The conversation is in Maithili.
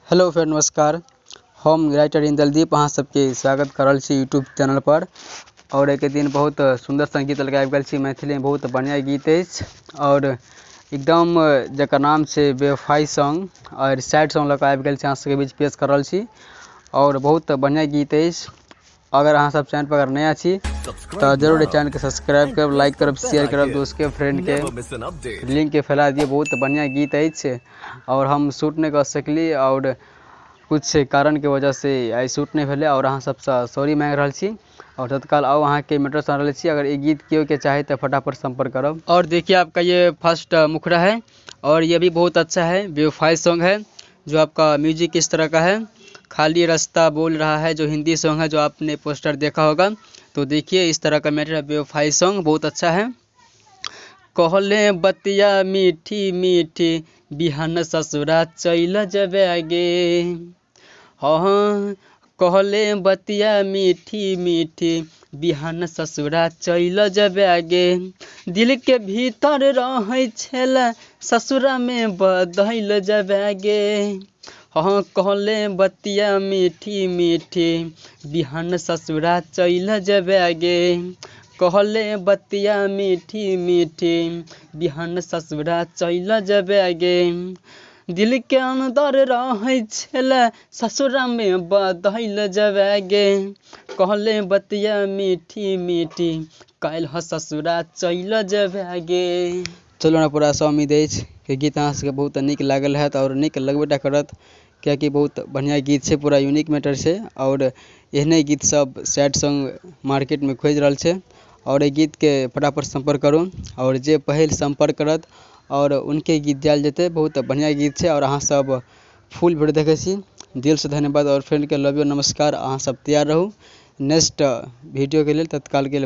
हेलो फ्रेंड नमस्कार। हम राइटर इंद्रदीप अहाँ सबके स्वागत कर रहल छी यूट्यूब चैनल पर। और एहिके दिन बहुत सुन्दर संगीत लऽ आबि गेल छी, मैथिलीमे बहुत बढ़िआँ गीत अछि और एकदम जकर नाम छै बेवफाइ सॉन्ग और सैड सॉन्ग लऽ कऽ आबि गेल छी, अहाँ सबके बीच पेश कर रहल छी और बहुत बढ़िआँ गीत अछि। अगर अहाँ सब चैनल पर अगर नया छी तऽ जरूर एहि चैनलके सब्सक्राइब करब, लाइक करब, शेयर करब, दोस्तके फ्रेंडके लिंकके फैला दियौ। बहुत बढ़िआँ गीत अछि और हम शूट नहि कऽ सकली और कुछ कारणके वजहसँ आइ शूट नहि भेलै और अहाँ सबसँ सॉरी माँगि रहल छी और तत्काल आउ अहाँके मैटर सुना रहल छी। अगर ई गीत केओके चाही तऽ फटाफट संपर्क करब। और देखिए आपका ये फर्स्ट मुखड़ा है और ये भी बहुत अच्छा है, बेवफाई सॉन्ग है जो आपका म्यूजिक इस तरह का है, खाली रास्ता बोल रहा है, जो हिंदी सॉन्ग है जो आपने पोस्टर देखा होगा। तो देखिए इस तरह का मैटर है, बेवफाई सॉन्ग बहुत अच्छा है। कहले बतिया मीठी मीठी बिहान ससुरा चल जबे गे, हाँ कहले बतिया मीठी मीठी बिहान ससुरा चल जबे गे, दिल के भीतर रहै छल ससुरा में बदल जबे गे, हाँ कहले बतिया मीठी मीठी बिहान ससुरा चल जबे गे, कहले बतिया मीठी मीठी बिहान ससुरा चल जबे गे, दिल के अंदर रहै छल ससुरा में बदल जबे गे, कहले बतिया मीठी मीठी काल्हि ससुरा चल जबे गे। चलू हमरा पूरा आशा उम्मीद अछि कि गीत अहाँ सबके बहुत नीक लागल हैत और नीक लगबे टा करत, किएकि बहुत बढ़िआँ गीत छै, पूरा यूनिक मैटर छै और एहने गीत सब सैड सॉन्ग मार्केटमे खोजि रहल छै। और एहि गीतके फटाफट सम्पर्क करू और जे पहिल सम्पर्क करत और उनके गीत गायल जेतै। बहुत बढ़िआँ गीत छै और अहाँ सब फुल वीडियो देखै छी, दिलसँ धन्यवाद और फ्रेंडके लव यू नमस्कार। अहाँ सब तैयार रहू नेक्स्ट वीडियोके लेल, तत्कालके लेल।